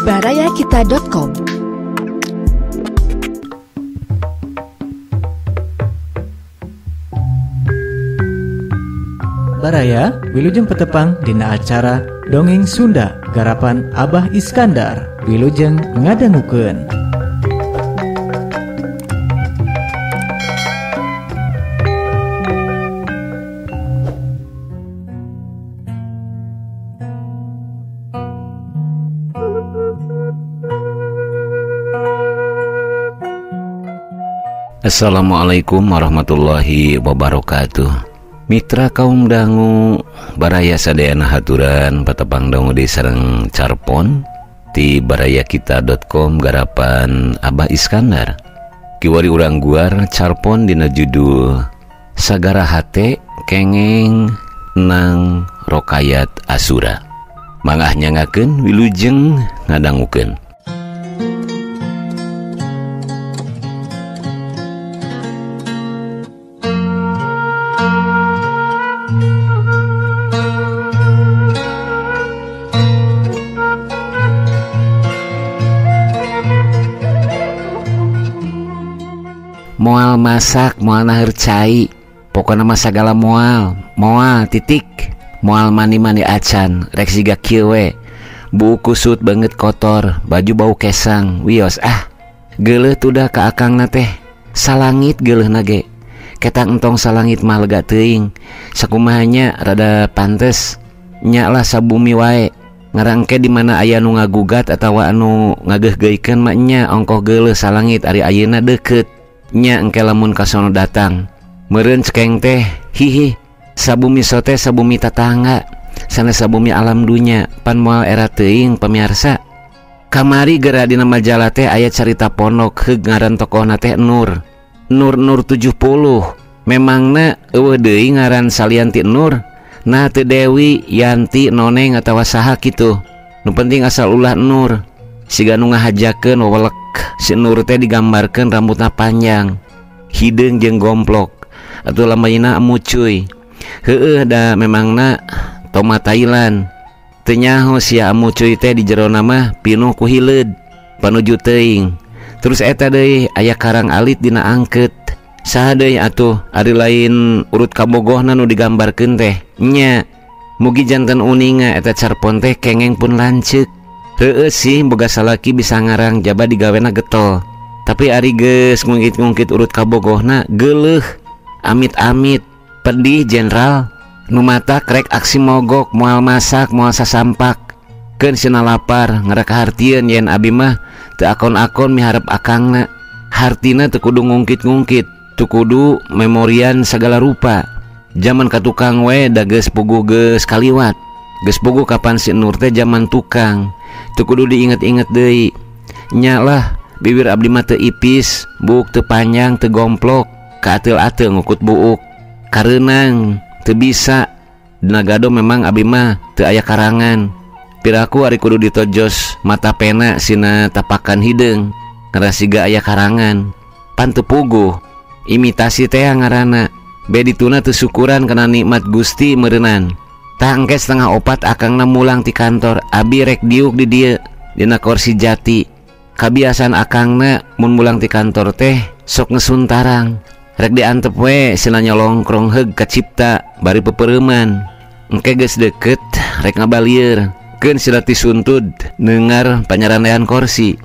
Barayakita.com. Baraya wilujeng petepang dina acara Dongeng Sunda garapan Abah Iskandar wilujeng ngadangukeun. Assalamualaikum warahmatullahi wabarakatuh. Mitra kaum dangu baraya sadayana haturan patepang dangu di sareng carpon ti barayakita.com garapan Abah Iskandar. Kiwari urang guar carpon dina judul Sagara Hate Kengeng Nang Rokayat Asura. Mangah nyangakeun wilujeng ngadangukeun. Moal masak, moal naheur cai, pokona mah sagala moal, moal titik, moal mani-mani acan, rek siga kieu we. Buuk kusut banget kotor, baju bau kesang, wios ah. Geuleuh tudah ka akangna teh, salangit geuleuhna ge. Ketang entong salangit mah lega teuing, sakumaha nya rada pantes, nya lah sabumi wae. Ngarangke di mana aya nu ngagugat atawa anu ngageuhgeuikeun mah nya ongkoh geuleuh salangit ari ayeuna deukeut. Nya engke lamun kasono datang meureun cekeng teh hihi sabumi sote sabumi tatangga sanes sabumi alam dunya pan moal era teuing pamiarsa. Kamari geura dina majalah teh aya carita pondok heug ngaran tokohna teh Nur Nur Nur 70. Memangna eueuh deui ngaran salian ti Nur, nah teu Dewi Yanti Noneng atawa saha kitu, nu penting asal ulah Nur. Siga nu ngahajakeun wewelek si Nur teh digambarkeun rambutna panjang, hideung jeung gomplok, atuh lamayna amucuy. Heueuh da memangna toma Thailand. Teu nyaho sia amucuy teh di jerona mah pinuh ku hileud, panuju teuing. Terus eta deui aya karang alit dina angkeut. Saha deui atuh ari lain urut kabogohna nu digambarkeun teh. Nya, mugi janten uninga eta carpon teh kengeng pun lanceuk. Heueuh sih boga salaki bisa ngarang jaba digawena getol. Tapi ari geus ngungkit-ngungkit urut kabogohna geuleuh, amit-amit, pedih jenderal. Nu mata krek aksi mogok, moal masak, moal sasampak. Keun sina lapar, ngarah kahartieun yen abi mah teu akon-akon miharep akangna. Hartina teu kudu ngungkit-ngungkit, teu kudu memorian sagala rupa. Jaman ka tukang we da geus puguh geus kaliwat. Geus puguh kapan si Nur teh jaman tukang. Teu kudu diinget-inget deui. Nya lah bibir abdi mah teu ipis, buuk teu panjang, teu gomplok, kaateul-ateul ngukut buuk. Kareunang teu bisa. Dina gado memang abi mah teu aya karangan. Piraku ari kudu ditojos mata pena sina tapakan hideung, ngarasiga aya karangan. Pan teu puguh, imitasi teh ngaranna. Be dituna teu syukuran kana nikmat Gusti meureunnan. Tah engke 3:30 akangna mulang ti kantor, abi rek diuk di dieu dina kursi jati. Kabiasaan akangna mun mulang ti kantor teh sok ngesuntarang. Rek diantep we sina nyolongkrong heug kacipta bari pepereuman. Engke geus deukeut rek ngabalieur, keun sila tisuntud neungar panyarandean kursi.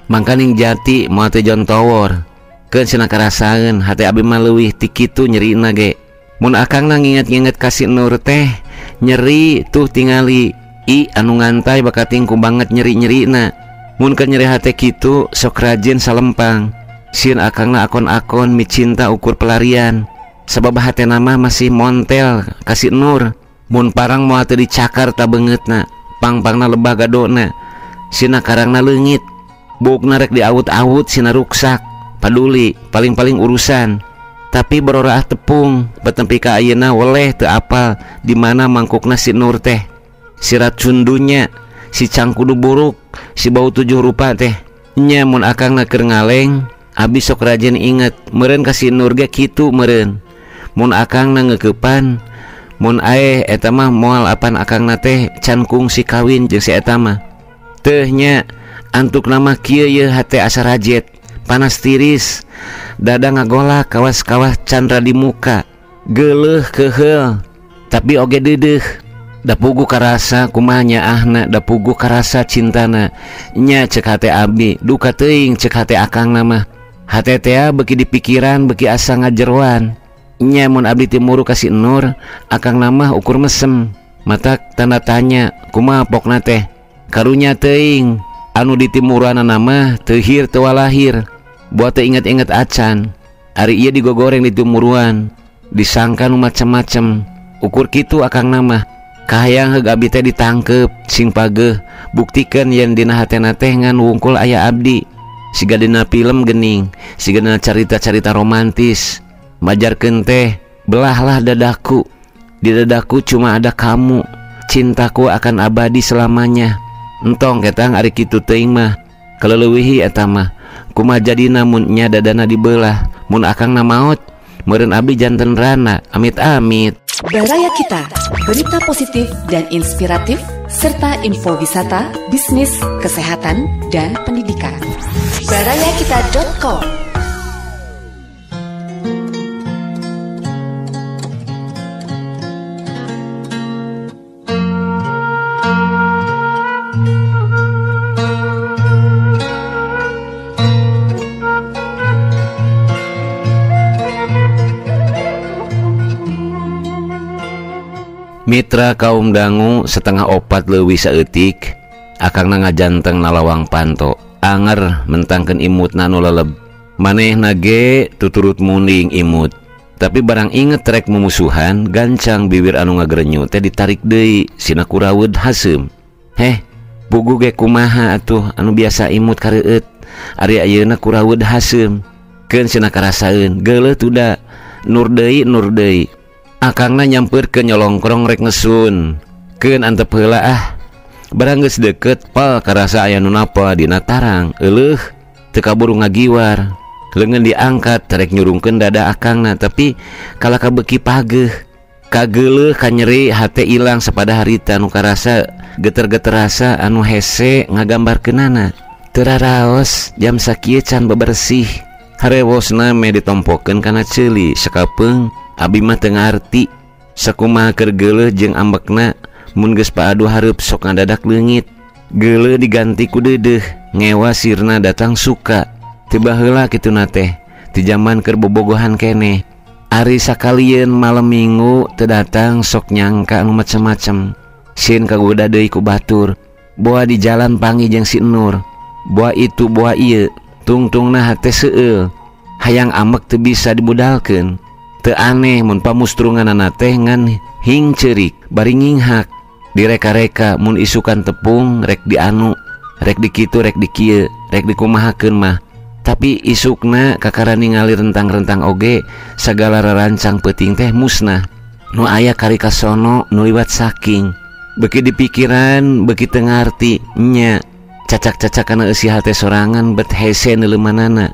Mangkaning jati moal teu jontowor. Keun sina karasaeun hate abi mah leuwih ti kitu nyerina ge. Mun akangna nginget-nginget ka si Nur teh nyeri tuh tingali i anu ngantai bakating ku banget nyeri-nyerina. Mun keur nyeri hate kitu sok rajin salempang. Sieun akangna akon-akon micinta ukur pelarian. Sabab hatena mah masih montel ka si Nur. Mun parang moal teu dicakar ta beungeutna, pangpangna lebah gadona, sina karangna leungit. Buukna rek diawut-awut sina ruksak, paduli paling-paling urusan. Tapi beroraah tepung, betempi ka ayeuna weleh teu apal di mana mangkukna si Nur teh. Si racun dunya, si cangkudu buruk, si bau tujuh rupa teh. Nya mun akangna keur ngaleng, abi sok rajin inget, meureun ka si Nur ge kitu meureun. Mun akangna ngeukepan, mun aeh eta mah moal apan akangna teh can kungsi kawin jeung si eta mah. Teuh nya Antuk nama kieu yeuh hate asa rajet, panas tiris, dada ngagolak kawas-kawas candra di muka, geuleuh keuheul, tapi oge deudeuh. Da puguh karasa kumaha nyaahna, da puguh karasa cintana. Nya cek hate abdi, duka teuing cek hate akangna mah. Hate tea beuki dipikiran beuki asa ngajeroan. Nya mun abdi timuru ka si Nur, akangna mah ukur mesem. Matak tanda tanya kumaha pokna teh. Karunya teuing anu ditimuranana mah teu hir teu walahir. Buat teu inget-inget acan. Ari ieu digogoreng ditimuruan, disangka nu macem-macem. Ukur kitu akangna mah. Kahayang heug abdi teh ditangkep sing pageuh, buktikeun yen dina hatena teh ngan wungkul aya abdi. Siga dina film gening, siga dina carita-carita romantis. Majarkeun teh belahlah dadaku. Di dadaku cuma ada kamu, cintaku akan abadi selamanya. Entong ketang ari kitu teuing mah, kaleulewihi eta mah. Kumaha jadina mun nya dadana dibelah, mun akangna maot, meureun abdi janten rana, amit-amit. Baraya Kita, berita positif dan inspiratif, serta info wisata, bisnis, kesehatan, dan pendidikan. Barayakita.com. Mitra kaum dangu 3:30 leuwih saeutik, akangna ngajanteng nalawang panto, anger mentangkeun imutna nu leleb. Manehna ge tuturut munding imut. Tapi barang inget rek mumusuhan, gancang bibir anu ngagerenyu teh ditarik deui sina kuraweud haseum. Heh, puguh ge kumaha atuh anu biasa imut kareueut, ari ayeuna kuraweud haseum. Keun sina karasaeun, geuleuh tuda, nur deui nur deui. Akangna nyampeurkeun nyolongkrong rek ngesun. Keun antep heula ah. Barang geus deukeut pal karasa aya nu napa dina tarang. Euleuh, teu kaburu ngagiwar. Leungeun diangkat rek nyurungkeun dada akangna, tapi kalah kabeuki pageuh. Kageuleuh kanyeri hate ilang sapada harita nu karasa geter-geter rasa anu hese ngagambarkeunana. Teu raraos jam sakieu can bebersih. Harewosna meh ditompokeun kana ceuli sakapeung. Abi mah teu ngarti sakumaha keur geuleuh jeung ambekna mun geus paadu hareup sok ngadadak leungit. Geuleuh diganti ku deudeuh, ngewa sirna datang suka. Teu baheula kituna teh, ti jaman keur bobogohan keneh. Ari sakalieun malam minggu teu datang sok nyangka anu macem-macem. Sieun kagoda deui ku batur, boa di jalan panggih jeung si Nur. Boa itu boa ieu, tungtungna hate seueul. Hayang ambek teu bisa dibudalkeun. Teu aneh mun pamustrunganana teh ngan hing ceurik bari nginghak. Direka-reka mun isukan tepung rek dianu, rek dikitu rek dikieu, rek dikumahakeun mah. Tapi isukna kakara ningali rentang-rentang oge sagala rarancang peuting teh musnah. Nu aya kari kasono nu liwat saking. Beuki dipikiran beuki teu ngarti nya. Cacak-cacak kana eusi hate sorangan bet hese neuleumanana.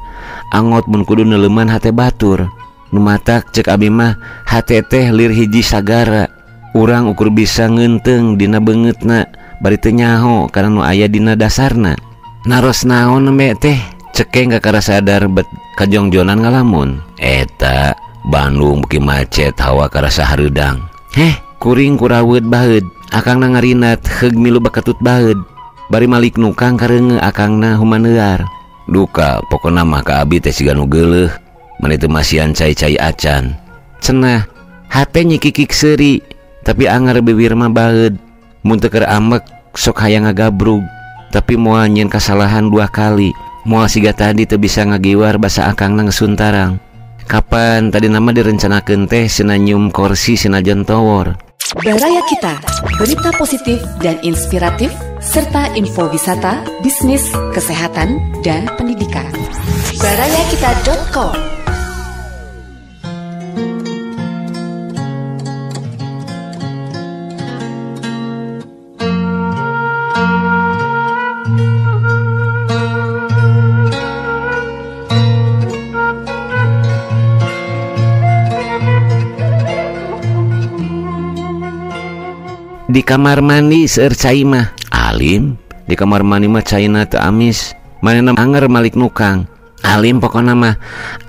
Angot mun kudu neuleuman hate batur. Nu matak cek abi mah hate teh lir hiji sagara. Urang ukur bisa ngeunteung dina beungeutna bari teu nyaho kana nu aya dina dasarna. Naros naon nembe teh cekeng kakara sadar bet kajongjonan ngalamun. Eta Bandung beuki macet hawa karasa hareudang. Heh, kuring kuraweut baheud. Akangna ngarinat heug milu bakatut baheud. Bari malik nukang kareungeu akangna humaneuar. Duka pokona mah ka abi teh siga nu geuleuh. Mani teu masihan cai-cai acan. Cenah hate nyikikik seuri, tapi angar bibir mah baheud. Mun teu keur ambek sok hayang ngagabrug, tapi moal nyieun kasalahan dua kali. Moal siga tadi teu bisa ngagiwar basa akangna ngesuntarang. Kapan tadi nama direncanakeun teh sina nyium korsi sinajan towor. Baraya Kita, berita positif dan inspiratif, serta info wisata, bisnis, kesehatan, dan pendidikan. Barayakita.com. Di kamar mandi seueur cai mah alim Di kamar mandi mah caina teu amis. Manehna anger malik nukang. Alim pokona mah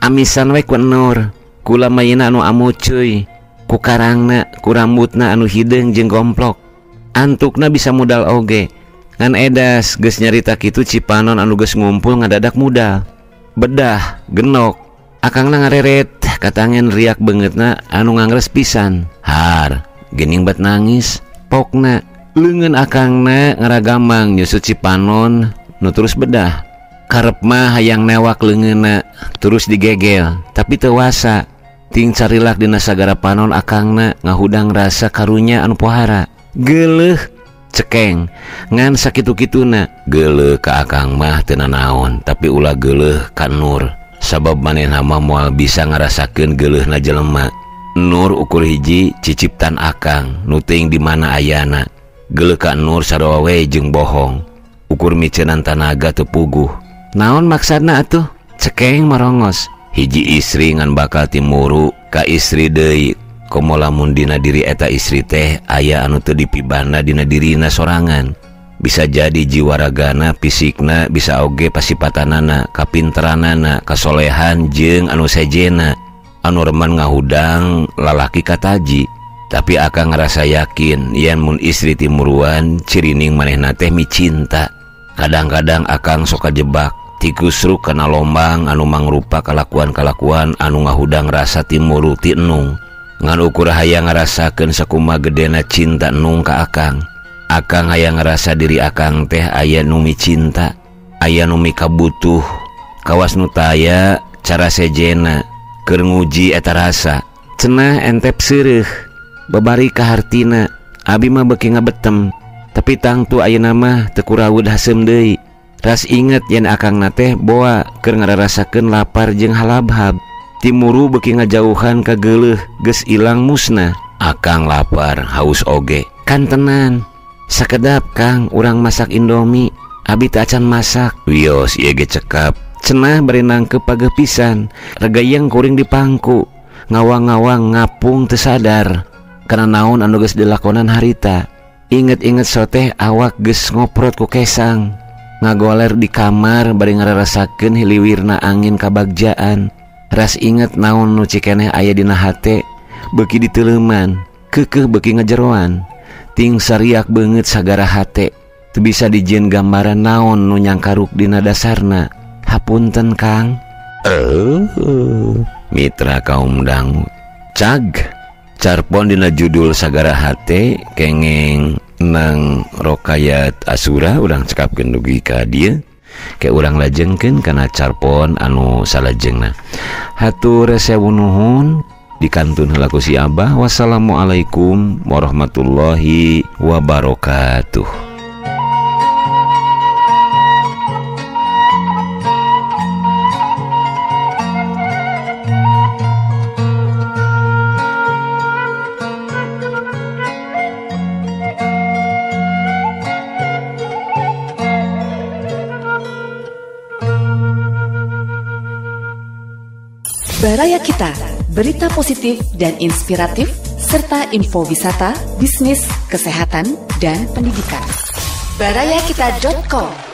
amisan we ku Nur. Kula mayina anu amucuy, ku karangna, ku rambutna anu hideung jeung gomplok. Antukna bisa mudal oge. Ngan edas geus nyarita kitu Cipanon anu geus ngumpul ngadadak mudal. Bedah, genok. Akangna ngareret katangen riak beungeutna anu ngangres pisan. Har, geuning bet nangis. Pokna leungeun akangna ngaragamang nyusut Cipanon nu terus bedah. Karep mah hayang newak leungeunna terus digegel, tapi teu wasa. Ting carilak dina sagara panon akangna ngahudang rasa karunya anu pohara. Geuleuh cekeng ngan sakitu-kituna. Geuleuh ka akang mah teu nanaon, tapi ulah geuleuh ka Nur. Sabab manehna mah moal bisa ngarasakeun geuleuhna jelema. Nur ukur hiji ciciptan akang nu teuing di mana ayana. Geuleuh ka Nur sarua we jeung bohong. Ukur miceunan tanaga teu puguh. Naon maksudna atuh? Cekeng marongos. Hiji istri ngan bakal timuru ka istri deui. Komo lamun dina diri eta istri teh aya anu teu dipibana dina dirina sorangan. Bisa jadi jiwa ragana, fisikna, bisa oge pasipatanana, kapinteranana, kasolehan jeung anu sejena. Anu remen ngahudang lalaki kataji. Tapi akang ngerasa yakin yen mun istri timuruan cirining manehna teh micinta. Kadang-kadang akang sok kajebak tikusruk kana lombang anu mangrupa kalakuan-kalakuan anu ngahudang rasa timuru ti Enung. Ngan ukur hayang ngarasakeun sakumaha gedena cinta Enung ka akang. Akang hayang ngerasa diri akang teh aya nu micinta, aya nu mikabutuh. Kawas nu taya cara sejena keur nguji eta rasa. Cenah entep seureuh babari ka hartina. Abi mah beuki ngabetem, tapi tangtu ayeuna mah teu kuraud haseum deui. Ras inget yen akangna teh boa keur ngararasakeun lapar jeung halabhab. Timuru beuki ngajauhan ka geuleuh geus ilang musna. Akang lapar haus oge. Kan tenan. Sakedap Kang urang masak Indomie. Abi teu acan masak. Wios ieu ge cekap. Cenah bari nangkep pageuh pisan. Regayeng kuring di pangku. Ngawang-ngawang ngapung teu sadar. Kana naon anu geus dilakonan harita. Inget-inget soteh awak geus ngoprot ku kesang. Ngagoler di kamar bari ngararasakeun hiliwirna angin kabagjaan. Ras inget naon nu cikeneh aya dina hate, beuki diteuleuman, keukeuh beuki ngajeroan. Ting sariak beungeut sagara hate, teu bisa dijieun gambaran naon nu nyangkaruk dina dasarna. Hapunten Kang. Mitra kaum dangu. Cag carpon dina judul sagara hate kengeng nang Rokayat Asura urang cekapkeun dugi ka dieu. Ke urang lajengkeun kana carpon anu salajengna. Hatur sewu nuhun dikantun heula ku si Abah. Wassalamualaikum warahmatullahi wabarakatuh. Baraya Kita, berita positif dan inspiratif, serta info wisata, bisnis, kesehatan, dan pendidikan. Barayakita.com.